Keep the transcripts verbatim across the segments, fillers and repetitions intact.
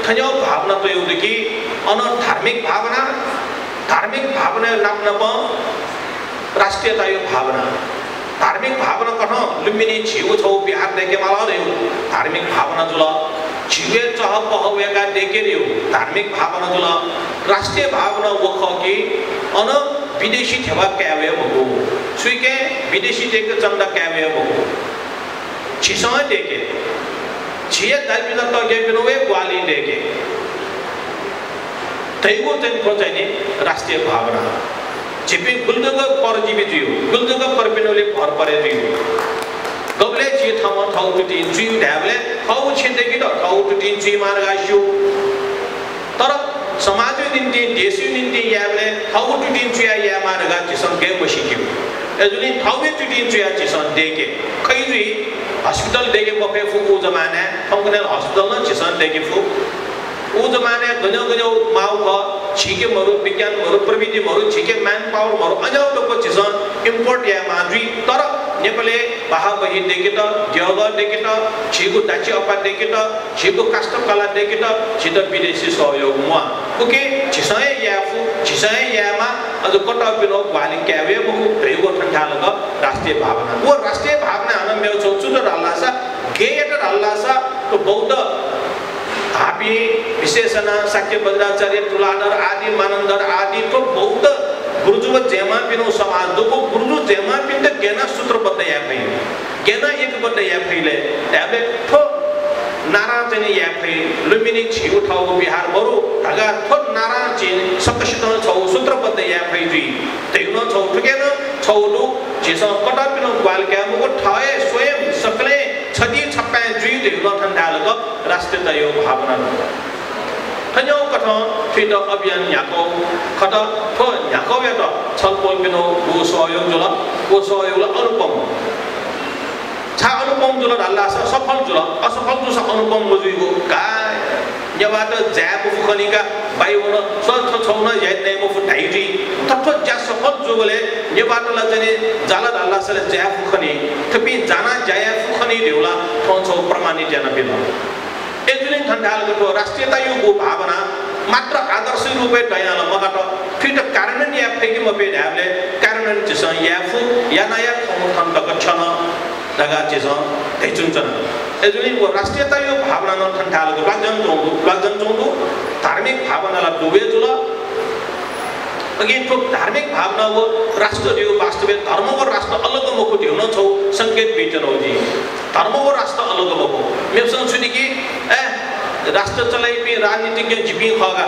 थज्याःगु भावना तयागु दु कि अन धार्मिक भावना, धार्मिक भावना नाप नाप राष्ट्रियताया भावना। धार्मिक भावना कथं लुम्बिनी झीगु छगू विहार दय्‌के माल धइगु धार्मिक भावना जुल। झीगु चहपह वय्‌काः दय्‌के धइगु धार्मिक भावना जुल। राष्ट्रिय भावना व खः कि अन विदेशी ध्यबा काये वये मखु, सुइके विदेशीतय्‌के चन्दा काये वये मखु। झीसं हे दय्‌के, झीया दाजुकिजा तःग्यापिन्त हे ग्वाहालि दय्‌के धइगु चाहिँ थ्व चाहिँ नि राष्ट्रिय भावना। झीपिं गुलि जक परजीवी जुइगु, गुलि जक परपिन्त भर परे जुइगु। गबलय् झी थःम्हं थःगु तुतिं चुइ धायेबलय् थःगु छेँ दय्‌केत थःगु तुतिं चुइमाः धकाः स्यू। तर समाजया निंतिं, देशया निंतिं यायेबलय् थःगु तुतिं चुयाः यायेमाः धकाः झीसं गय् मसीकेगु। अय्‌जूगुलिं थःगु तुतिं चुयाः झीसं दय्‌के। खइ जुइ, hospital दय्‌के मफये फु उ जमानाय्, थौंकन्हय् hospital नं झीसं दय्‌के फु। उ जमानाय् गज्याःगु गज्याःगु माःगु खः, झीके मरु, विज्ञान मरु, प्रविधि मरु, झीके manpower मरु, अज्याःगु दक्व झीसं import यायेमाः जुइ। तर नेपालय् बहाः बही दय्‌केत, द्यःगः दय्‌केत, झीगु दाची अपा दय्‌केत, झीगु काष्ठकला दय्‌केत झीत विदेशी सहयोग म्वाः। उकिं झीसं हे याये फु, झीसं हे यायेमाः, अझ कतःपिन्त ग्वाहालि काये वये मखु धइगु थन धाल राष्ट्रिय भावना। व राष्ट्रिय भावना हानं मेगु छगू छु धाल धाःसा, गय् यात धाल धाःसा, थ्व बौद्ध हापी, विशेषण, शाक्य, वज्राचार्य, तुलाधर आदि, मानन्धर आदि, थ्व बौद्ध गुरुजु व जयमाःपिनिगु समाज दु। व गुरुजु जयमाःपिन्त गय् यानाः सूत्रबद्ध याये फइ, गय् यानाः एकबद्ध याये फइ ले धायेबलय् थ्व नारां चाहिँ नि याये फइ, लुम्बिनी झीगु थःगु विहार मरु धकाः थ्व नारां चाहिँ सकसितं छगू सूत्रबद्ध याये फइ जुइ धइगु नं छगू, थुकिं नं छगू दु। झीसं कतःपिन्त ग्वाहालि काये मखु, थः हे स्वयं सकलें छधी छपाँय् जुइ धइगु नं थन धाल राष्ट्रियताया भावना दु। थज्याःगु कथं थुइत अभियान न्ह्याकः खः। थ्व न्ह्याकःयात छलपोलपिनिगु सहयोग जुल। व सहयोग ला अनुपम। छाय् अनुपम जुल धाल धाःसा सफल जुल, असफल जूसा अनुपम मजुइगु। का, नेवाःत जाय् मफु खनी का, बाइ वन, स्व, थ्व छगू नं याये नये मफु धाइ जुइ। तर थ्व ज्या सफल जूबलय् नेवाःत ला चाहिँ नि जाल धाल धाःसा ला जाय् फु खनी, थुपिं जानाः ज्या याये फु खनी धइगु ला थौं छगू प्रमाणित यानाबिल। अय्‌जूगुलिं थन धाल कि थ्व राष्ट्रियताया भावना मात्र आदर्श रूपय् दयां ला मगात, थुइत कार्यान्वयन याये फइ कि मफइ धायेबलय् कार्यान्वयन झीसं याये फु, याना या थौं थन तक छ्यन धकाः झीसं धयाच्वनाच्वना। अय्‌जूगुलिं व राष्ट्रियताया भावना नं थन धाल कि ल्वाकझ्यानाच्वंगु, ल्वाकझ्यानाच्वंगु धार्मिक भावना ला दुबे जुल। अकिं थ्व धार्मिक भावना व राष्ट्र धइगु वास्तवय् धर्म व राष्ट्र अलग मखु धइगु नं छगू संकेत बीत्यनागु जुइ। धर्म व राष्ट्र अलग मखु। मेपिसं छु धाइ कि, ए, राष्ट्र चलाइपिं राजनीतिज्ञ जिपिं खः का।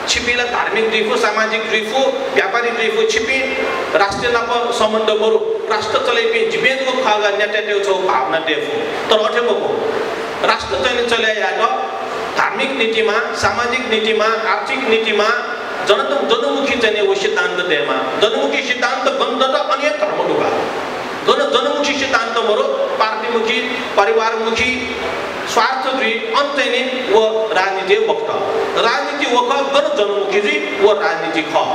छिपिं ला धार्मिक जुइ फु, सामाजिक जुइ फु, व्यापारी जुइ फु, छिपिं राष्ट्र नाप सम्बन्ध मरु। राष्ट्र चलाइपिं जिपिं जक खः का, न्यातय्‌त छगू भावना दये फु। तर अथे मखु। राष्ट्र चाहिँ नि चले यायेत धार्मिक नीतिमा, सामाजिक नीतिमा, आर्थिक नीतिमा, जन-, जनमुखी चाहिँ नि व सिद्धान्त दयेमाः। जनमुखी सिद्धान्त गन दत, अन हे धर्म दु का। गन जनमुखी सिद्धान्त मरु, पार्टीमुखी, परिवारमुखी, स्वार्थ जुइ, अन चाहिँ नि व राजनीति मखुत। राजनीति व खः, गन जनमुखी जुइ, व राजनीति खः।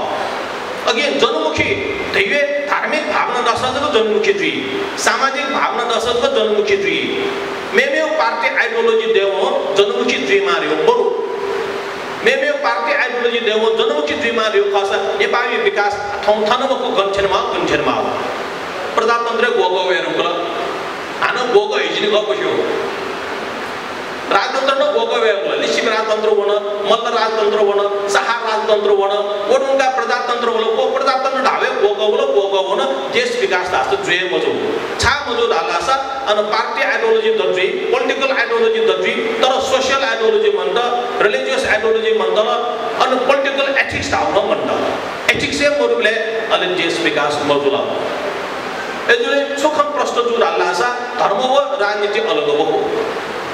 अकिं जनमुखी धइबलय् धार्मिक भावना दःसा जक जनमुखी जुइ, सामाजिक भावना दःसा जक जनमुखी जुइ। मेमेगु party ideology दयेवं जनमुखी जुइमाः धइगु मरु। मेमेगु party ideology दयेवं जनमुखी जुइमाः धइगु खःसा नेपाःया विकास थौं थन मखु, गन थ्यनेमाः, गन थ्यनेमाः। प्रजातन्त्र ग्वःगः वये धुंकल। हानं ग्वःगः हिजिनि गः पस्यू। राजतन्त्र नं ग्वःगः वये धुंकल। लिच्छवि राजतन्त्र वन, मल्ल राजतन्त्र वन, शाह राजतन्त्र वन, व धुंकाः प्रजातन्त्र वल, व प्रजातन्त्र धाःबलय् ग्वःगः वल, ग्वःगः वन, देश विकास धाःसा जुइ मजू। छाय् मजू धाःसा अन party ideology दत जुइ, political ideology दत जुइ, तर social ideology मन्त, religious ideology मन्त, अन political ethics धाःगु नं मन्त। Ethics हे मरुबलय् अले देश विकास मजुल। अय्‌जूगुलिं छु खँ प्रष्ट जू धाःसा धर्म व राजनीति अलग मखु।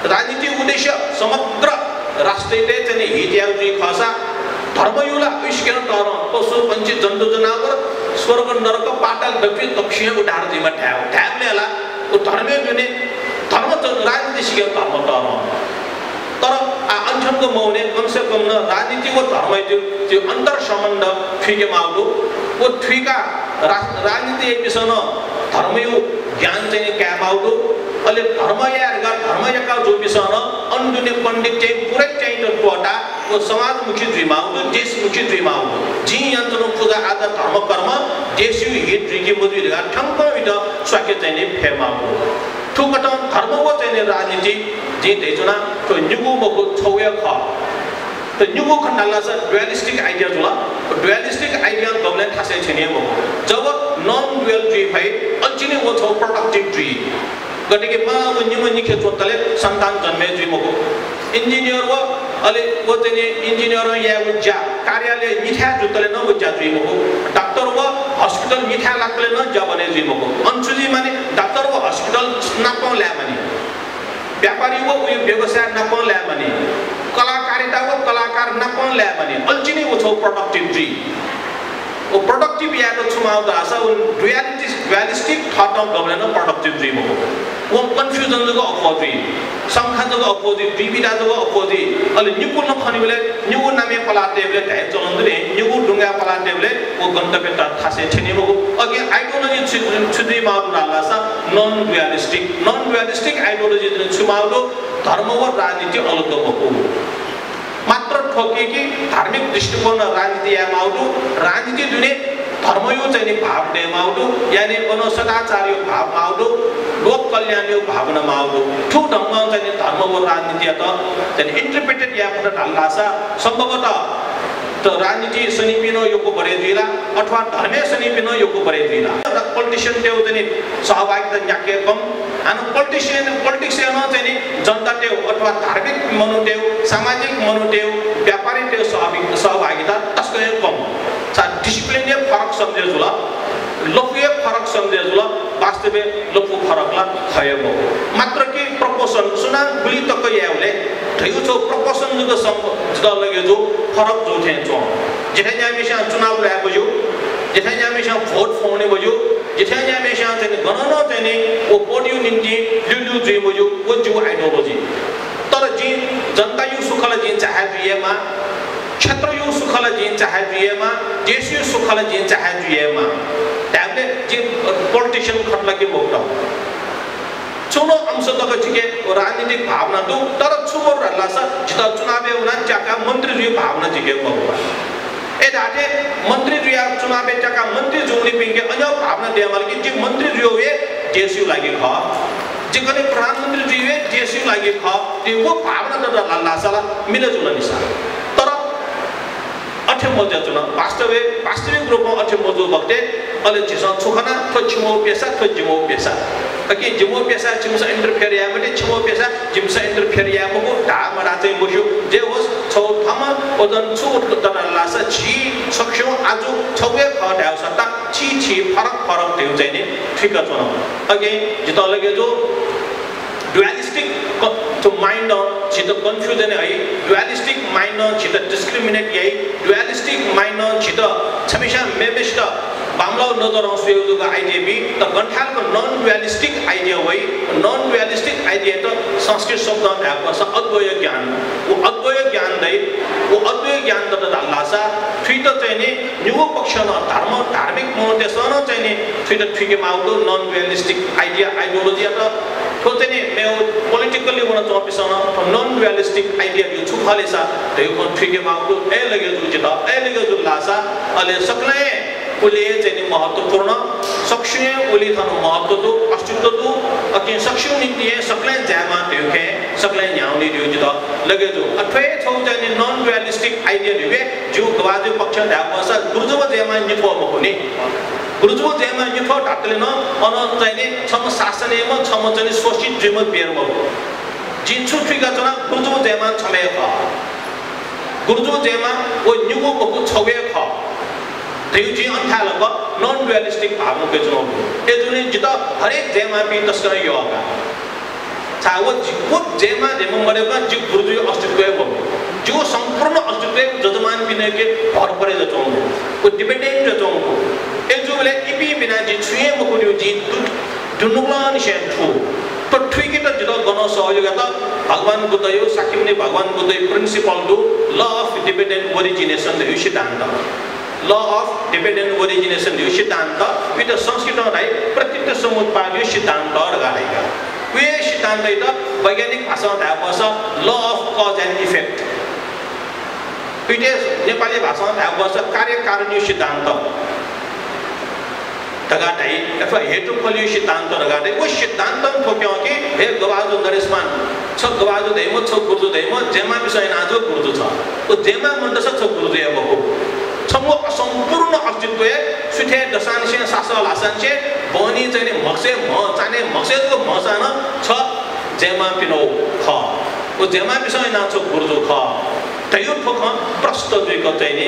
राजनीति उद्देश्य समग्र राष्ट्रयात चाहिँ नि हित यायेगु जुइ खःसा धर्मया ला उइसिकेन तःधं पशु, पंक्षी, जन्तु, जनावर, स्वर्ग, नरक, पाताल दक्वं दक्वसिया उद्धार जुइमाः धायेगु। धायेबलय् ला व धर्मया दुने धर्म च-, राजनीति सिकेन धर्म तःधं। तर आ, अन थ्यंक मवने कम से कम नं राजनीति व धर्मया जुइ, जुइ अन्तर सम्बन्ध थुइके माःगु दु। व थुइकाः रा-, राजनीति याइपिसं नं धर्मया ज्ञान चाहिँ नि काये माःगु दु। अले धर्म याये धकाः धर्म याकाः जूपिसं नं अन दुने चाहिँ पुरै चाहिँ त त्वःता व समाजमुखी जुइमाःगु दु, देशमुखी जुइमाःगु दु। जिं यानाच्वनागु पूजा आजा धर्म कर्म देशयु हित जुइके मजुइ धकाः थ्यंकं इत स्वाके चाहिँ नि फयेमाःगु दु। थुकथं धर्म व चाहिँ नि राजनीति जिं धयाच्वना, थ्व निगू मखु, छगू हे खः। त निगू खँ धाःसा dualistic idea जुल। Dualistic idea गबलें थासय् छ्यनी हे मखु। जब non dual जुइ फइ, अले चाहिँ नि व छगू productive जुइ। गथे कि मां व निम्ह निखे च्वंतले सन्तान जन्म हे जुइ मखु। Engineer व, अले व चाहिँ नि engineer यायेगु ज्या, कार्यालय निथाय् जुतले नं व ज्या जुइ मखु। डाक्टर व hospital निथाय् लातले नं ज्या बने जुइ मखु। अन छु जुइ माने, डाक्टर व hospital नापं लाये माने। व्यापारी व उयो व्यवसाय नापं लाये माने। कलाकारिता व कलाकार नापं लाये माने। अले चाहिँ नि व छगू productive जुइ। व productive यायेत छु माःगु धाःसा व duality, dualistic thought गबलें नं productive जुइ मखु। व confusion जक अप्वः जुइ, शंका जक अप्वः जुइ, दुविधा जक अप्वः जुइ। अले निगू नं खनीबलय्, निगू नामय् पलाः तयेबलय् धाये चलन दु नि, निगू दुंगाय् पलाः तयेबलय् व गन्तव्यत थासय् छ्यनी मखु। अकिं ideology छु, छु जुइ माःगु धाःसा non dualistic, non dualistic ideology जुइ छु माःगु, धर्म व राजनीति अलग मखु। मात्र थ्व कि, कि धार्मिक दृष्टिकोणं राजनीति यायेमाःगु दु, राजनीति दुने धर्मयु चाहिँ नि भाव दयेमाःगु दु, याने अन सदाचारयु भाव माःगु दु, लोक कल्याणयु भावना माःगु दु। थ्व ढंगं चाहिँ नि धर्म व राजनीतियात चाहिँ नि interpreted याये फत धाःसा सम्भवतः त राजनीति सनिपिं नं यक्व बढे जुइ ला, अथवा धर्मय् सनिपिं नं यक्व बढे जुइ ला। र politician तेउ चाहिँ नि सहभागिता न्याक्क कम। हानं politician, politics य् नं चाहिँ नि जनता तेउ अथवा धार्मिक मनू तेउ, सामाजिक मनू तेउ, व्यापारी तेउ सहभागि-, सहभागिता तसकं कम। सा discipline य् फरक सम्झे जुल, लखुय् फरक सम्झे जुल, वास्तवय् लखु फरक ला खः हे मखु। मात्र कि proportion सुनां गुलि तक यायेबलय् धयु छगू proportion जक सम-, जितः लगे जू, फरक जू थें च्वं। जिथाय् न्याम्हेस्यां चुनाव लाये मज्यू, जिथाय् न्याम्हेस्यां vote फ्वने मज्यू, जिथाय् न्याम्हेस्यां चाहिँ नि गनं नं चाहिँ नि व पदयु निंतिं ल्यूल्यू जुइ मज्यू, व जिगु ideology। तर जिं जनतायु सुख ला जिं चाहे जुइ हे माः, क्षेत्रयु सुख ला जिं चाहे जुइ हे माः, देशयु सुख ला जिं चाहे जुइ हे माः। धायेबलय् जि politician खँ ला कि मखुत। छुं नं अंश तक जिके राजनीतिक भावना दु, तर छु मरु धाःसा जितः चुनावय् वनाः त्याकाः मन्त्री जुइ भावना जिके मरु। अय् धाःथें मन्त्री जुयाः चुनावय् त्याकाः मन्त्री जूनिपिंके अज्याःगु भावना दयेमाल कि जि मन्त्री जुयाः हे देशयु लागि खः, जि कन्हय् प्रधानमन्त्री जुयाः हे देशयु लागि खः, धइगु भावना दत धाःसा ला मिले जुल नि सा। तर अथे मजुयाच्वन। वास्तवय्, वास्तविक रूपं अथे मजू बखतय् अले झीसं छु खना, थ्व छिमु पेसा, थ्व जिमु पेसा। अकिं जिमु पेसा छिमिसं interfere याये मते, छिमु पेसा जिमिसं interfere याये मखु, धाः मधाः चाहिँ मस्यू। जे होस्, छगू थम्हं वजन छु उठ्क दत धाःसा झी सकसिगु आजु छगू हे खः धायेगु सट्टा छि छि फरक फरक धइगु चाहिँ नि थुइकाच्वन। अकिं जितः लगे जू, dualistic क-, थ्व mind नं झीत confusion याइ, dualistic mind नं झीत discriminate याइ, dualistic mind नं झीत छम्हेस्यां मेम्हेसित बांमलाःगु नजरं स्वयेगु जूगु idea बी, तर गन थाय्‌लाक non dualistic idea वइ, non dualistic idea त संस्कृत शब्दं धायेगु खःसा अद्वय ज्ञान। व अद्वय ज्ञान दइ, व अद्वय ज्ञान दत धाःसा थुइत चाहिँ नि निगू पक्षं नं धर्म, धार्मिक मनूतय्‌सं नं चाहिँ नि थुइत थुइके माःगु दु, non dualistic idea, ideology यात। थ्व चाहिँ नि मेगु politically वनाच्वंपिंसं नं थ्व non dualistic idea धइगु छु खः ले सा धइगु खँ थुइके माःगु दु। अय् लगे जू जितः, अय् लगे जू धाःसा अले सकलें उलि हे चाहिँ नि महत्त्वपूर्ण, सकसिगुं उलि थन महत्त्व दु, अस्तित्व दु, अकिं सकसिगु निंतिं हे सकलें जायेमाः धइगु खँय् सकलें न्ह्याः वनी धइगु जितः लगे जू। अ, थ्व हे छगू चाहिँ नि non dualistic idea धइगु हे जिगु गवाजु पक्षं धायेगु खःसा गुरुजुं जयेमाः निथ्व मखु नि। गुरुजुं जयेमाः निथ्व धातले नं अन चाहिँ नि छम्ह शासन याइम्ह, छम्ह चाहिँ नि शोषित जुइम्ह बेर मखु। जिं छु थुइकाच्वना, गुरुजुं जयेमाः छम्ह हे खः। गुरुजुं जयेमाः व निगू मखु, छगू हे खः। धइगु जिं अन थाय्‌लाक non dualistic भावना कयाच्वनागु दु। अय्‌जूगुलिं जितः हरेक जयेमाःपिं तसकं यःगा। छाय् व जि-, व जयेमाः धइम्ह मदय्‌कं जि गुरुजुया अस्तित्व हे मदु। जिगु सम्पूर्ण अस्तित्व हे जजमानपिनिके भर परे जुयाच्वंगु दु। व dependent जुयाच्वंगु दु। अय्‌जूबलय् इपिं बिना जि छुं हे मखु धइगु जिं दु-, दुनुगलंनिसें थू। थ्व थुइकेत जितः गनं सहयोग यात? भगवान बुद्धया, शाक्यमुनि भगवान बुद्धया principle दु, law of dependent origination धइगु सिद्धान्त। Law of dependent origination धइगु सिद्धान्त, उइत संस्कृतं धाइ प्रकृति समुत्पादया सिद्धान्त धकाः धाइ। व हे सिद्धान्तयात वैज्ञानिक भाषां धायेबलय् law of cause and effect, उइटे नेपाली भाषां धायेबलय् कार्यकारणीय सिद्धान्त धकाः धाइ, अथवा हेतुफलीय सिद्धान्त धकाः धाइ। व सिद्धान्तं थ्व क्यं कि हे गभाजु नरेशमान, छ गभाजु धइम्ह, छ गुरुजु धइम्ह, जेमापिसं यानाः जक गुरुजु छ। व जेमा मन्त स छ गुरुजु हे मखु। छंगु असम्पूर्ण अस्तित्वय् सुथय् दसांनिसें सासः ल्हासांनिसें बहनी चाहिँ नि म्हगसय् म्हचाने म्हगसय् जक म्हचान छ जेमापिनो खः। व जेमापिसं यानाः छ गुरुजु खः। धयु थ्व खँ प्रष्ट जुइक चाहिँ नि,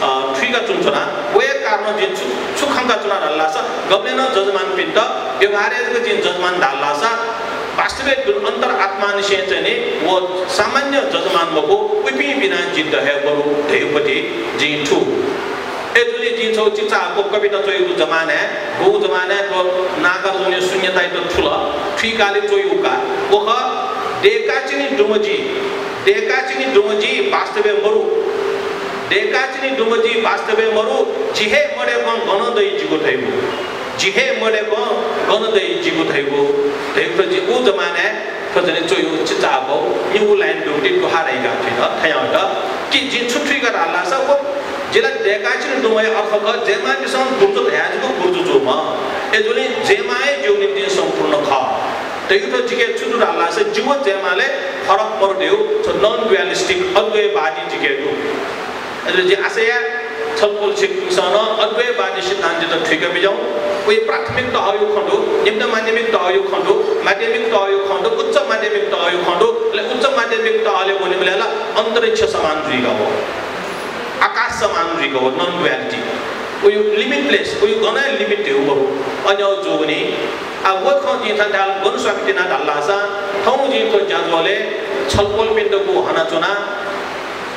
अ, थुइका च्वनाच्वना। व हे कारणं जिं छु, छु खंका च्वना धाल धाःसा, गबलें नं जजमानपिन्त व्यवहारय् जक जिं जजमान धाल धाःसा, वास्तवय् दुने अन्तरात्मानिसें चाहिँ नि व सामान्य जजमान मखु, उपिं बिना जिद्द हे मरु धयुपति जिं थु। अय्‌जूगुलिं जिं छगू चिचाःगु कविता च्वयागु जमानाय्, गुगु जमानाय् थ्व नागार्जुनया शून्यतायात थुल, थुइकाले च्वयागु का। व खः, दय्‌काच्वनी दुम्ह जि, दय्‌काच्वनी दुम्ह जि वास्तवय् मरु। दय्‌काच्वनी दुम्ह जि वास्तवय् मरु, जि हे मदय्‌कं गन दइ जिगु धइगु। जि हे मदय्‌कं गन दइ जिगु धइगु। धइगु जि उ जमानाय् थ्व जने च्वयागु चिचाःगु निगू line दुगुति दुहां दय्‌का थुइत थयंत कि जिं छु थुइका धाल धाःसा व जि ला दय्‌काच्वनी दुम्हया अर्थ खः, जेमापिसं गुरुजु धयाः जक गुरुजु जूम्ह। अय्‌जूगुलिं जेमा हे जिगु निंतिं सम्पूर्ण खः। धयुगु थ्व जिके छु दु धाल धाःसा जि व जेमालय् फरक मरु धयु, छ non dualistic अद्वैतवादी जिके दु। अले जि आशा याये, छलपोलपिन्सं नं अद्वैतवादी सिद्धान्तयात थुइका बिज्याहुँ। व प्राथमिक तहया खँ दु, निम्न माध्यमिक तहया खँ दु, माध्यमिक तहया खँ दु, उच्च माध्यमिक तहया खँ दु। अले उच्च माध्यमिक तहले वनेबलय् ला अन्तरिक्ष समान जुइका वः। आकाश समान जुइका वः, non duality। वया limitless, वया गनं limit धयु मरु। अन्यु जूगुलिं आ, व खँ जिं थन धाल, गन स्वाके त्यना धाल धाःसा, थौं जिं थ्व ज्याझ्वलय् छलपोलपिन्त गु हनाच्वना,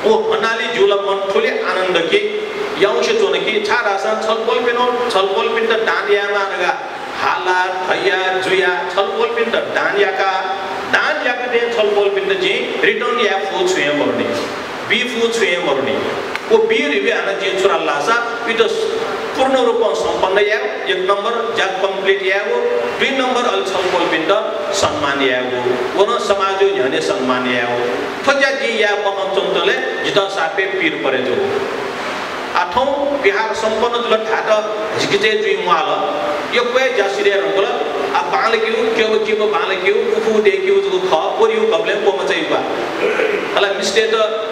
व हनालि जिगु ला मन थुलि आनन्द कि, याउँसे च्वन कि, छाय् धाःसा छलपोलपिन्त, छलपोलपिन्त दान यायेमाः धकाः हाला, धया, जुया, छलपोलपिन्त दान याका, दान याका थें छलपोलपिन्त जिं return याये फु छुं हे मरुनि। बी फु छुं हे मरुनि। व बी धइगु हानं जिं छु धाल धाःसा, उइत पूर्ण रूपं सम्पन्न यायेगु, एक नम्बर ज्या complete यायेगु, दुई नम्बर अले छलपोलपिन्त सम्मान यायेगु, व नं समाजया न्ह्यःने सम्मान यायेगु। थ्व ज्या जिं याये मखंच्वंतले जितः सापे पीर परे जू। आ, थौं विहार सम्पन्न जुल धायेत हिचकिचाय् जुइ म्वाःल। यक्व हे ज्या सिधये धुंकल। आ, बांलाकेगु, क्यब किब बांलाकेगु, उखु दय्‌केगु जक खः, वरिउ गबलें क्वमचाइगु का। हला मिस्तय्‌त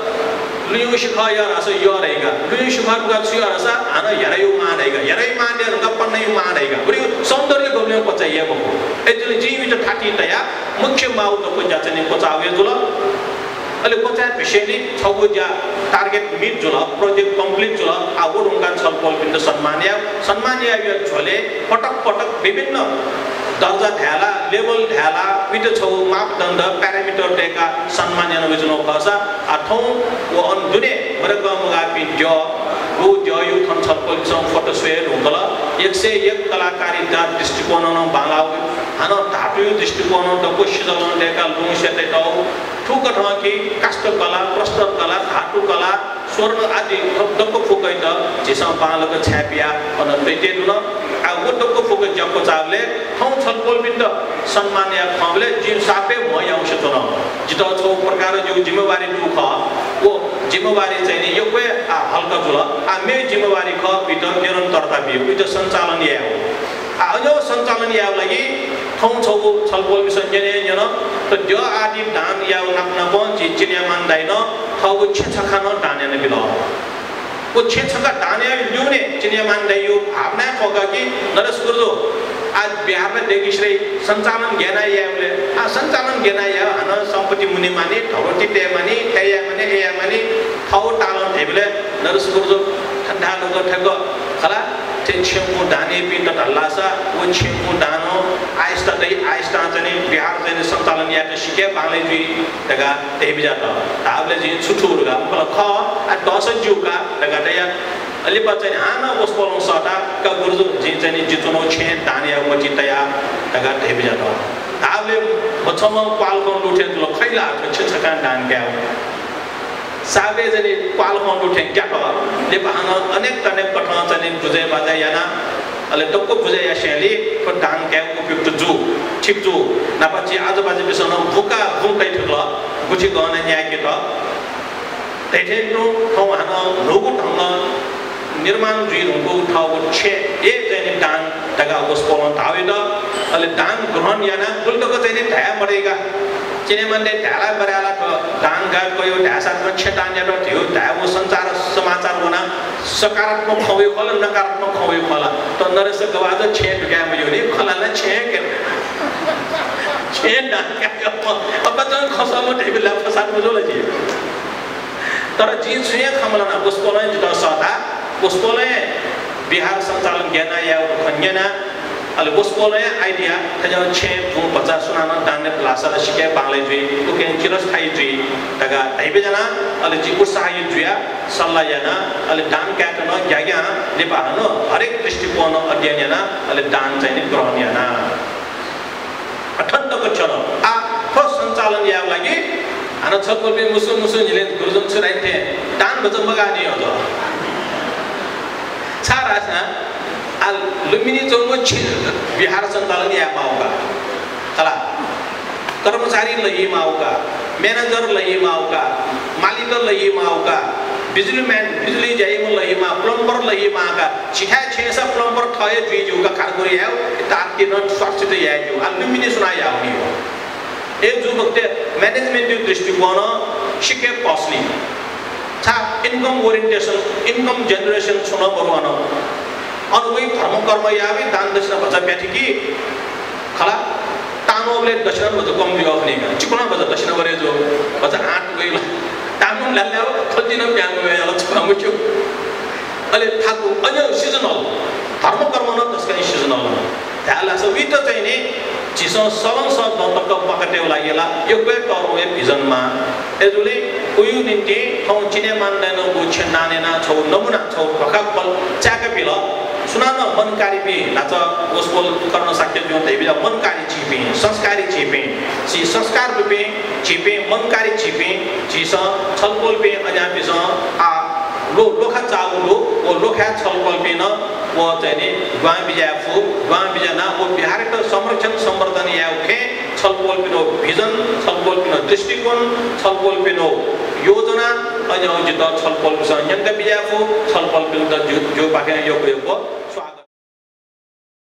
लुँयु शिखः यः धाःसा यः धाइका, लुँयु शिखः धुंकाः छु यः धाःसा हानं हेरायु मां धाइका, हेरायु मां दये धुंकाः पन्नायु मां धाइका, वरिउ सौन्दर्य गबलें क्वचाइ हे मखु। अय्‌जूगुलिं जिं उइत थातिं तयाः मुख्य माःगु दक्व ज्या चाहिँ नि क्वचाःगु हे जुल। अले क्वचाये भिसेंलि छगू ज्या target meet जुल, project complete जुल। आ, व धुंकाः छलपोलपिन्त सम्मान याये, सम्मान यायेगु झ्वलय् पटक पटक विभिन्न दर्जा धाये ला, level धाये ला, उइत छगू मापदण्ड, parameter दय्‌काः सम्मान याना वयाच्वनागु खःसा, आ, थौं व अन दुने मदय्‌कं मगाःपिं द्यः, व द्यःयु थन छलपोलपिन्सं photo स्वये धुंकल। एक सय एक कलाकारिता दृष्टिकोणं नं बांलाः वइ। हानं धातुयु दृष्टिकोणं दक्व सिजलं दय्‌काः लुँ स्यतेत थुकथं कि काष्ठकला, प्रस्तरकला, धातुकला, स्वर्ण आदि दक्व फुक्कयात झीसं बांलाक छाय्‌पियाः अन तयातये धुन। आ, व दक्व फुक्क ज्या क्वचाःबलय् थौं छलपोलपिन्त सम्मान याये खंबलय् जिं सापे म्ह याउँसे च्वन। जितः छगू प्रकारं जिगु जिम्मेवारी दुगु खः। व जिम्मेवारी चाहिँ नि यक्व हे, आ, हल्का जुल। आ, मेगु जिम्मेवारी खः, उइत निरन्तरता बियु, उइत सञ्चालन यायेगु। आ, अज्याःगु सञ्चालन यायेगु लागि थौं छगू छलपोलपिन्सं न्यने न्यन, थ्व द्यः आदि दान यायेगु नाप नापं झी चिनियामान दाइनं थःगु छेँ छखा नं दान यानाबिल। व छेँ छखा दान यायेगु न्ह्यःने चिनियामान दाइया भावनाय् थ्व का कि नरेश गुरुजु, आ, विहार ला दय्‌केसिलय् सञ्चालन गय् यानाः यायेबलय्, आ, सञ्चालन गय् यानाः यायेगु, हानं सम्पत्ति मुने मानि, धरोहर तये मानि, थथे याये मानि, अथे याये मानि, थःगु तालं धइबलय् नरेश गुरुजु थन धाल, व थ्व का हला, थ्व छेँखुं दान याइपिन्त धाल धाःसा, व छेँखुं दानं आयस्ता दइ, आयस्तां चाहिँ नि विहार चाहिँ नि सञ्चालन यायेत सिक्क बांलाइ जुइ धकाः धयाबिज्यात। धाःबलय् जिं छु थुगु धकाः, मखु ला खः, आ, दःसा ज्यू का धकाः धया। अले लिपा चाहिँ नि हानं वसपोलं सःताः, का गुरुजु, जिं चाहिँ नि जि च्वनागु छेँ दान यायेगु मतिइ तया धकाः धयाबिज्यात। धाःबलय् मछाःम्ह क्वाःल्हाखं लुथें जुल, खइ ला थ्व छेँ छखां दान कायेगु। सापे चाहिँ नि क्वाःल्हाखं लुथें ग्यात। लिपा हानं अनेक तनेक कथं चाहिँ नि बुझे बाझे यानाः अले दक्व बुझे यासेंलि थ्व दान काये उपयुक्त जू, ठीक जू। नापं झी आजुबाजुपिसं नं बुँका बुँ तइ थुल, गुथि गनं न्यायेकेत। धइथें तुं थौं हानं न्हूगु ढंगं निर्माण जुइ धुंकूगु थःगु छेँ हे चाहिँ नि दान धकाः वसपोलं धाःवल। अले दान ग्रहण यानाः गुलि तक चाहिँ नि धाये मदय्‌का। चिनेमानले धाये ला मदय् ला, थ्व दान गाय् कयो धाय्‌सा थ्व छेँ दान यात धइगु धायेगु सञ्चार समाचार वनाः सकारात्मक खँ वइ खला, नकारात्मक खँ वइ खला। थ्व नरेश गवाःजुं छेँ दुकाये मज्यू नि, खला ला छेँ के। छेँ दान काये। अपाचं खसं मधइबलय् फसाद मजू ला जि। तर जिं छुं हे खँ मल्हाना, वसपोलं जितः सःता, वसपोलं विहार सञ्चालन गय् यानाः यायेगु खँ न्यना, अले वसपोलं idea, थज्याःगु छेँ बुँ भचा सुनानं दान यात धाःसा ला सिक्क बांलाइ जुइ, उकिं चिरस्थायी जुइ धकाः धइबलय् यानाः अले जि उत्साहित जुयाः सल्लाह याना, अले दान कायेत नं ग्याग्यां लिपा हानं हरेक दृष्टिकोणं अध्ययन याना, अले दान चाहिँ नि ग्रहण याना। अथन तक च्वन। आ, थ्व सञ्चालन यायेगु लागि हानं छलपोलपिं मुसु मुसु न्हिलय् गुरुजन छु धाइ थें दान भचा मगाः नि हजो। छाय् धाःसा आ लुम्बिनी च्वंगु छेँ विहार सञ्चालन याये माःगु का। खला। कर्मचारी लहि माःगु का, manager लहि माःगु का, मालिक लहि माःगु का, बिजुली man, बिजुली ज्या याइम्ह लहि माः, plumber लहि माः का। झीथाय् छेँय्‌सा plumber थः हे जुइ ज्यू का, खानेकुरा याये, तार तिर्न, स्वच्छता याये ज्यू। आ लुम्बिनी सुनां याःगु नि हो। अय् जूबखतय् management-या दृष्टिकोणं सिक्क costly। छाय् income orientation, income generation छुं नं मरु अन। अन वइ धर्मकर्म याःबलय् दान दक्षिणा भचा ब्याथिकी। खला, तांन्वःबलय् दक्षिणा भचा कम जुइ खनी का। चिकुलां भचा दक्षिणा बढे जू, भचा आँट वइ ला। तांन्वः ल्हाल्हाः खल्तिनं प्यां वइ ला, छुं मच्यू। अले थाकु अन seasonal, धर्मकर्म नं तसकं seasonal। धायेलासा उइत चाहिँ नि झीसं सलं सः दँ तक म्वाकातयेगु लागि ला यक्व हे तःधंगु हे vision माः। अय्‌जूगुलिं उकिया निंतिं थौं चिनेमानतय्‌सं नं गु छेँ दान यानाः छगू नमुना, छगू ध्वाखा ख्वल चाय्‌का बिल। सुनानं मनकारीपिं, न्हाचः वसपोल कर्ण शाक्यजुं धयाबिल, मनकारी झीपिं, संस्कारी झीपिं, झी संस्कार दुपिं झीपिं, मनकारी झीपिं, झीसं छलपोलपिं अज्याःपिसं आ ल्व-, ल्वखा चाःगु दु, व ल्वखाय् छलपोलपिं नं व चाहिँ नि दुहां बिज्याये फु, दुहां बिज्यानाः व विहारयात संरक्षण संवर्धन यायेगु खँय् छलपोलपिनिगु vision, छलपोलपिनिगु दृष्टिकोण, छलपोलपिनिगु योजना, अज्याःगु जितः छलपोलपिसं न्यंका बिज्याये फु, छलपोलपिन्त जि, जिगु पाखें यक्व यक्व